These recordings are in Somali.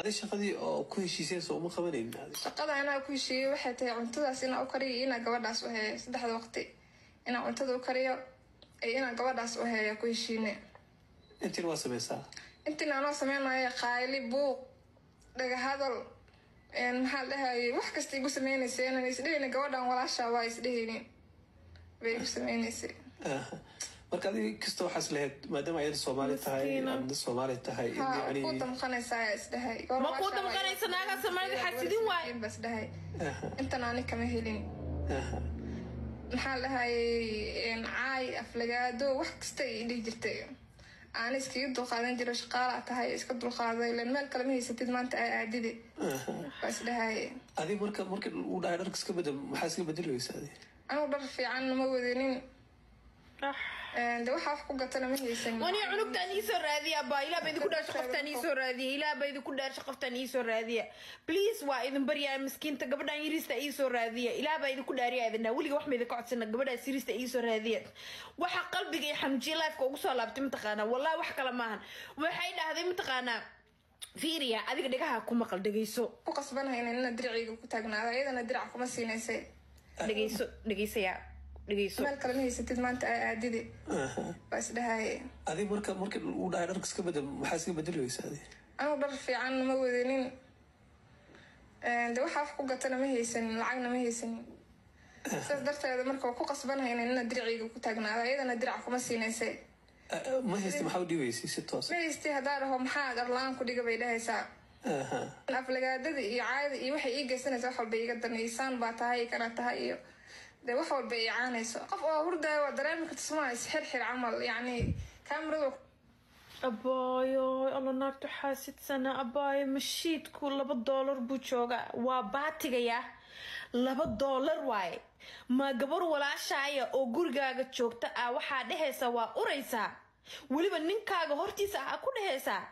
Adi shaqadii oo ku heshiiseen soo uma qabanaynin adi? Shaqada anaa ku heshiiyey waxay tahay cuntadaas inaa u kariyo iyo inaa gabadhaas u heeyo saddexda waqti, inaa cuntada u kariyo iyo inaa gabadhaas u heeyo ku heshiine. Intiin waa sameysaa? Intiin anoo sameynayo qaayli, buuq, dhagahadal, maxaa la dhahayay, wax kasta igu sameynaysay, inaan isdhehaynin gabadhan walaashaa waa isdhehaynin bay igu sameynaysay. Aha. Marka adiga kasta waxaas lahayd maadaama ayada Soomaali tahay, Miskiina. adna Soomaali tahay, in Ha yani kuu damqanaysaa ayaa isdhahay. Ma kuu damqanaysa, naagaa Soomaalida xasidin waay. Bas dhahay intan ani kama helin. Maxaa la dhahayay, caay, aflagaado, wax kasta ay dhihi jirtay, aan iskaga dulqaadan jiro. Shaqaalaa tahay, iska dulqaaday, ileen meel kale ma haysatid maanta aa aadide, waa isdhahay. Adiga marka uu dhahay dharka iska bedel, maxaa iska bedeli weysa adi? Anigu dhar fiican ma wadanin. De waxa wax ku gatana ma haysanin. Wani cunugtaan iisoo raadiya abaa. Ilaah ba idinku dhaarsha, qoftaan iisoo raadiya. Ilaah ba idinku dhaarsha, qoftaan iisoo raadiya, please. Waa idin baryaa, miskiinta gabadhan yariista iisoo raadiya. Ilaah baa idinku dhaariya, idin dhaa weliga wax ma idinka codsana, gabadhaas yariista iisoo raadiya. Waxa qalbiga iyo xamjiye lifeka ugu soo laabtay, mataqaanaa, wallahi wax kale maahan, waxay dhahday, mataqaanaa, fiiriya, adiga dhagaha ku maqal, dhegeyso. Ku qasbanahay inaan dirciga ku taagnaado, iyadana dirac kuma siinaysay. Dhegeyso, dhegeysaya, dhegeyso. Meel kale ma haysatid maanta aa aadide, waa isdhahay. Adiga marka uu dhahay dharka iska bedel, maxaa iska bedeli weysa adi? Anigu dhar fiican ma wadanin. De waxa wax ku gatana ma haysanin, lacagna ma haysanin. Sidaas darteeda marka waa ku qasbanahay inaan dirciga ku taagnaado, iyadana dirac kuma siinaysay. Ma haysta, maxaa u dhiibaysay si toos? Ma haystay haddaa dhaho, maxaa dhar la-aan ku dhiga, bay dhahaysaa. Aflagaadada iyo caayada iyo waxay ii geysanaysa, wax walba iiga danaysaan baa tahay, kana tahay, iyo de wax walba ii caanayso. Qof oo hurdaayo waa dareemi karta suma, isxirxir camal, yacni kaamirada. Abaayo, alla naagtu xaasidsana. Abaayo, mashiidku $2 buu joogaa, waa baatigaya, $2 waaye. Ma gabar walaashaaya oo gurigaaga joogta ah waxaa dhehaysaa waa uraysaa, weliba ninkaaga hortiisa ah ku dhehaysaa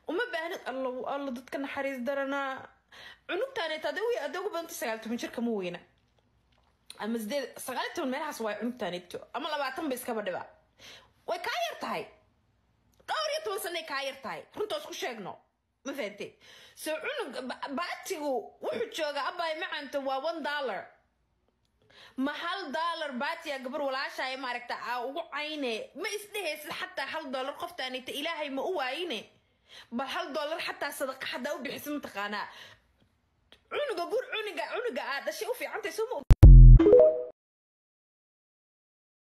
uma baahnid? Alla, alla, dadka naxariis daranaa. Cunugtaaneeta hadday ugu badantay 19 jirka, ma weyna, ama 8, 19 meelahaas waay cunugtaaneeto, ama 20 ba iskaba dhiba. Way kaa yar tahay, dhowr iyo toban sanay kaa yar tahay, runtoos ku sheegno, ma fahantay? So cunug baatigu wuxuu joogaa, abay macanta, waa $1. Ma $1 baatiya gabar walaashaaya maaragta aa ugu cayne? Ma isdhehaysid xataa $1 qoftaanita ilaahay ma u waayine, bal $1 xataa sadaqa xataa u bixisa, mataqaanaa, cunuga gur cunuga aad dhashay u fiicantay, soo ma?